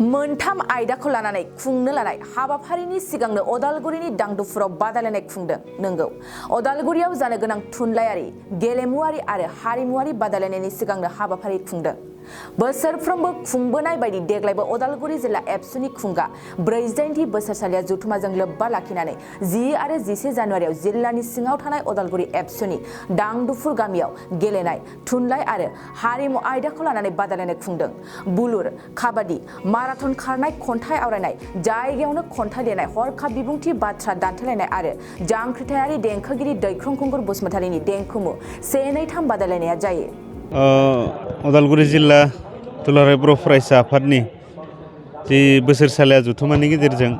मोनथाम आयदाखौ लानानै खुंनो लानाय हाबाफारिनि सिगांनो अदालगुरिनि दांदुफुराव बादायलायनाय खुंदों। नंगौ, अदालगुरियाव जानो गोनां थुनलाइयारि, गेलेमुआरि आरो हारिमुआरि बादायलायनायनि सिगांनो हाबाफारि खुंदों। बोसोरफ्रोमबो खुंबोनाय बायदि देग्लायबो अदालगुरि जिल्ला एबसुनि खुंगा 48थि बोसोरसालिया जथुमाजों लोब्बा लाखिनानै 10 आरो 11 जानुवारियाव जिल्लानि सिङाव थानाय अदालगुरि एबसुनि दांदुफुर गामियाव गेलेनाय, थुनलाइ आरो हारिमु आयदाखौ लानानै बादायलायनाय खुंदों। बुलुर, काबादि, माराथन खारनाय, खन्थाइ आवरायनाय, जायगायावनो खन्थाइ लिरनाय, हरखाब बिबुंथि, बाथ्रा दान्थेलायनाय आरो जांख्रिथायारि देंखोगिरि दैख्रं खुंगुर बसुमतारीनि देंखोमु 1, 2, 3 बादायलायनाया जायो। अदालगुरि जिल्ला दुलाराय बर' फरायसा आफादनि जि बोसोरसालिया जथुमानि गेजेरजों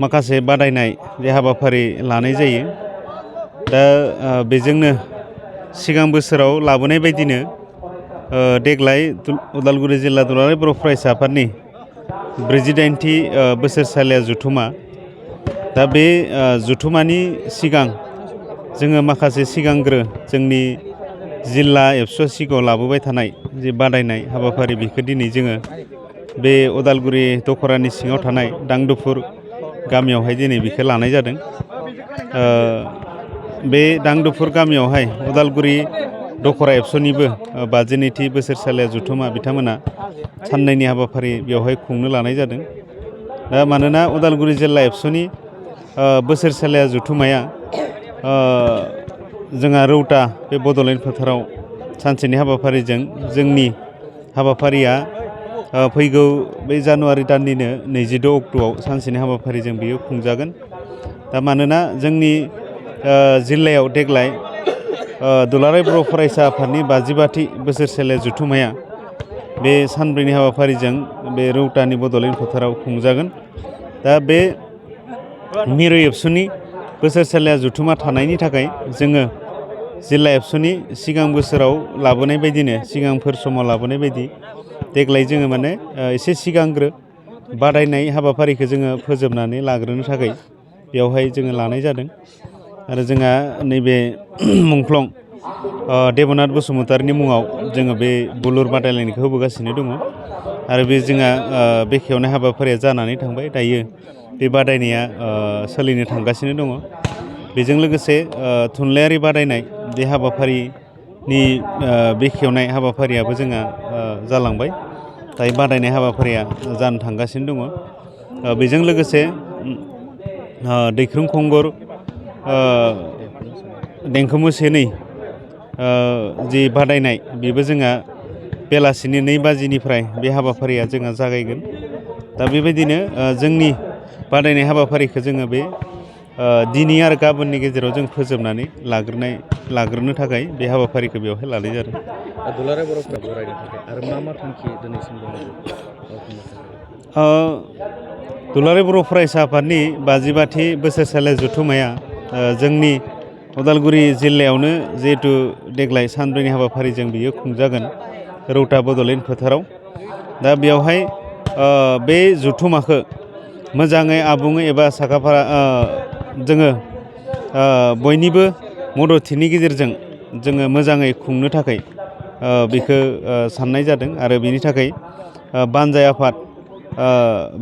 माखासे बादायनाय जे हाबाफारि लानाय जायो। दा बेजोंनो सिगां बोसोराव लाबोनाय बायदिनो देग्लाय अदालगुरि जिल्ला दुलाराय बर' फरायसा आफादनि 48थि बोसोरसालिया जथुमा। दा बे जथुमानि सिगां जोङो माखासे सिगांग्रो जोंनि जिल्ला एबसुआ सिगाङाव लाबोबाय थानाय जे बादायनाय हाबाफारि, बेखौ दिनै जोङो बे अदालगुरि दखरानि सिङाव थानाय दांदुफुर गामियावहाय दिनै बेखौ लानाय जादों। बे दांदुफुर गामियावहाय अदालगुरि दखरा एबसुनिबो 52थि बोसोरसालिया जथुमा बिथांमोना साननैनि हाबाफारि बेवहाय खुंनो लानाय जादों। दा मानोना अदालगुरि जिल्ला एबसुनि बोसोरसालिया जथुमाया जोंहा रौता बे बड'लेण्ड फोथाराव सानसेनि हाबाफारिजों जोंनि हाबाफारिया फैगौ बे जानुवारि दाननिनो 22 अक्ट'आव सानसेनि हाबाफारिजों बियो खुंजागोन। दा मानोना जोंनि जिल्लायाव देग्लाय दुलाराय बर' फरायसा आफादनि 52थि बोसोरसालिया जथुमाया बे सानब्रैनि हाबाफारिजों बे रौतानि बड'लेण्ड फोथाराव खुंजागोन। दा बे मिरु एबसुनि बोसोरसालिया जथुमा थानायनि थाखाय जोङो जिल्ला एबसुनि सिगां बोसोराव लाबोनाय बायदिनो, सिगांफोर समाव लाबोनाय बायदि देग्लाय जोङो माने एसे सिगांग्रो बादायनाय हाबाफारिखौ जोङो फोजोबनानै लाग्रोनो थाखाय बेवहाय जोङो लानाय जादों। आरो जोंहा नैबे मुंख्लं देबनाथ बसुमतारीनि मुङाव जोङो बे बुलुर बादायलायनायखौ होबोगासिनो दङ। आरो बे जोंहा बेखेवनाय हाबाफारिया जानानै थांबाय। दायो बे बादायनाया सोलिनो थांगासिनो दङ। बेजों लोगोसे थुनलाइयारि बादायनाय बे हाबाफारिनि बेखेवनाय हाबाफारियाबो जोंहा जालांबाय। दायो बादायनाय हाबाफारिया जानो थांगासिनो दङ। बेजों लोगोसे दैख्रं खुंगुर देंखोमु 1, 2 जि बादायनाय, बेबो जोंहा बेलासिनि 2 बाजिनिफ्राय बे हाबाफारिया जोंहा जागायगोन। दा बेबायदिनो जोंनि बादायनाय हाबाफारिखौ जोङो बे दिनै आरो गाबोननि गेजेराव जों फोजोबनानै लाग्रोनो थाखाय बे हाबाफारिखौ बेवहाय लानाय जादों। दुलाराय बर'फोरा बरायनो थाखाय आरो मा थांखि दिनैसिम दङ? दुलाराय बर' फरायसा आफादनि 52थि बोसोरसालिया जथुमाया जोंनि अदालगुरि जिल्लायावनो जिहेथु देग्लाय सानब्रैनि हाबाफारिजों बियो खुंजागोन रौता बड'लेण्ड फोथाराव। दा बेवहाय बे जथुमाखौ मोजाङै, आबुङै एबा साखाफारा जोङो बयनिबो मददथिनि गेजेरजों जोङो मोजाङै खुंनो थाखाय बेखौ साननाय जादों। आरो बेनि थाखाय बानजाय आफाद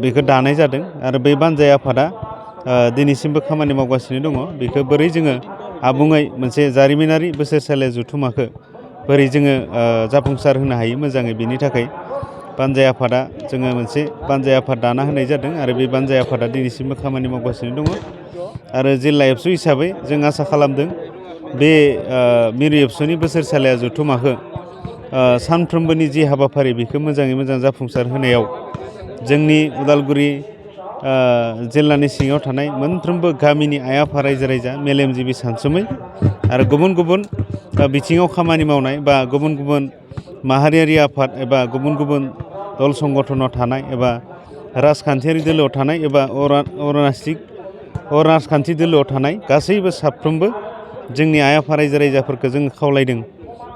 बेखौ दानाय जादों। आरो बे बानजाय आफादा दिनैसिमबो खामानि मावगासिनो दङ। बेखौ बोरै जोङो आबुङै मोनसे जारिमिनारि बोसोरसालिया जथुमाखौ बोरै जोङो जाफुंसार होनो हायो मोजाङै, बेनि थाखाय बानजाय आफादा जोङो मोनसे बानजाय आफाद दाना होनाय जादों। आरो बे बानजाय आफादा दिनैसिमबो खामानि मावगासिनो दङ। आरो जिल्ला एबसु हिसाबै जों आसा खालामदों बे मिरु एबसुनि बोसोरसालिया जथुमाखौ सानफ्रोमबोनि जि हाबाफारि, बेखौ मोजाङै मोजां जाफुंसार होनायाव जोंनि उदालगुरि जिल्लानि सिङाव थानाय मोनफ्रोमबो गामिनि आइ आफा, रायजो राजा, मेलेमजिबि, सानसुमै आरो गुबुन गुबुन बिथिङाव खामानि मावनाय बा गुबुन गुबुन माहारियारि आफाद एबा गुबुन गुबुन दल संगठनाव थानाय एबा राजखान्थियारि दोलोआव थानाय एबा राजखान्थि दोलोआव थानाय गासैबो साफ्रोमबो जोंनि आइ आफा, रायजो राजाफोरखौ जों खावलायदों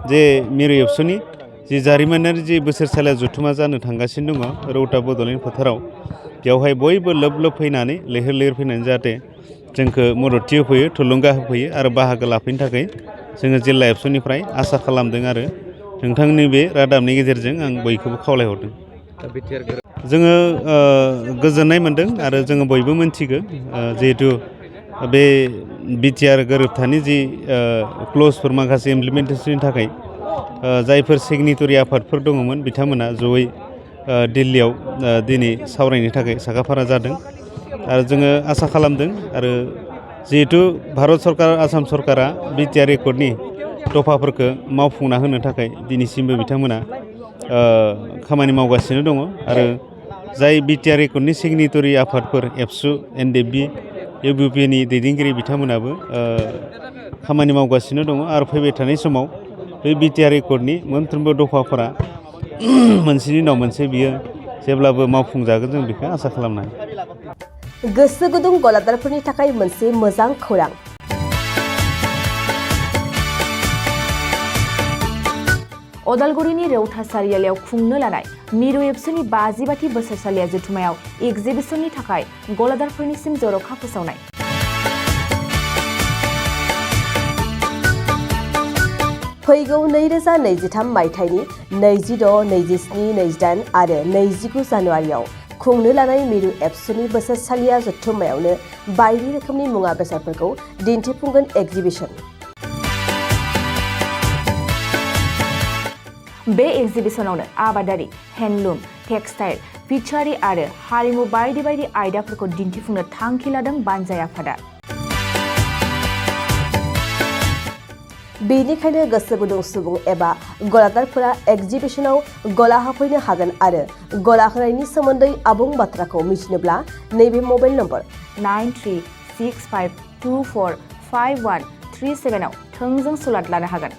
जे मिरु एबसुनि जि जारिमिनारि जि बोसोरसालिया जथुमा जानो थांगासिनो दङ रौता बड'लेण्ड फोथाराव, बेवहाय बयबो लोब लोब फैनानै, लैहोर लैहोर फैनानै जाहाथे जोंखौ मददथि होफैयो, थुलुंगा होफैयो आरो बाहागो लाफैनो थाखाय जोङो जिल्ला एबसुनिफ्राय आसा खालामदों आरो नोंथांनि बे रादाबनि गेजेरजों आं बयखौबो खावलायहरदों। दा बिटिआर जोङो गोजोननाय मोनदों आरो जोङो बयबो मिन्थिगौ जिहेथु बे बिटिआर गोरोबथानि जि क्लजफोर माखासे इमप्लिमेन्टेसननि थाखाय जायफोर सिगनेटरि आफादफोर दङमोन बिथांमोना जयै दिल्लीयाव दिनै सावरायनो थाखाय साखाफारा जादों आरो जोङो आसा खालामदों आरो जिहेतु भारत सरकार आसाम सरकारा बिटिआर एकर्डनि दफाफोरखौ मावफुंना होनो थाखाय दिनैसिमबो बिथांमोना खामानि मावगासिनो दङ आरो जाय बिटिआर एकर्डनि सिगनेटरि आफादफोर एबसु एनडिएफबि इउपिपिनि दैदेनगिरि बिथांमोनाबो खामानि मावगासिनो दङ आरो फैबाय थानाय समाव बे बिटिआर एकर्डनि मोनफ्रोमबो दफाफोरा मोनसेनि उनाव मोनसे बियो जेब्लाबो मावफुंजागोन जों बेखौ आसा खालामनो हायो। गोसो गुदुं गलादारफोरनि थाखाय मोनसे मोजां खौरां। अदालगुरिनि रौता सारियालियाव खुंनो लानाय मिरु एबसुनि 50 बोसोरसालिया जथुमायाव एक्जिबिसननि थाखाय गलादारफोरनिसिम जर'खा फोसावनाय। फैगौ 2023 मायथाइनि 26, 27, 28 आरो 29 जानुवारियाव खुंनो लानाय मिरु एबसुनि बोसोरसालिया जथुम्मायावनो बायदि रोखोमनि मुवा बेसादफोरखौ दिन्थिफुंगोन एक्जिबिसन। बे एक्जिबिसनावनो आबादारि, हेन्डलुम, टेक्सटाइल, फिसारि आरो हारिमु बायदि बायदि आयदाफोरखौ दिन्थिफुंनो थांखि लादों बानजाय आफादा। बेनिखायनो गोसो गुदुं सुबुं एबा गलादारफोरा एक्जिबिसनाव गला होफैनो हागोन आरो गला होनायनि सोमोन्दै आबुं बाथ्राखौ मिथिनोब्ला नैबे मबाइल नम्बर 9365245137 आव थोंजों सुलाद लानो हागोन।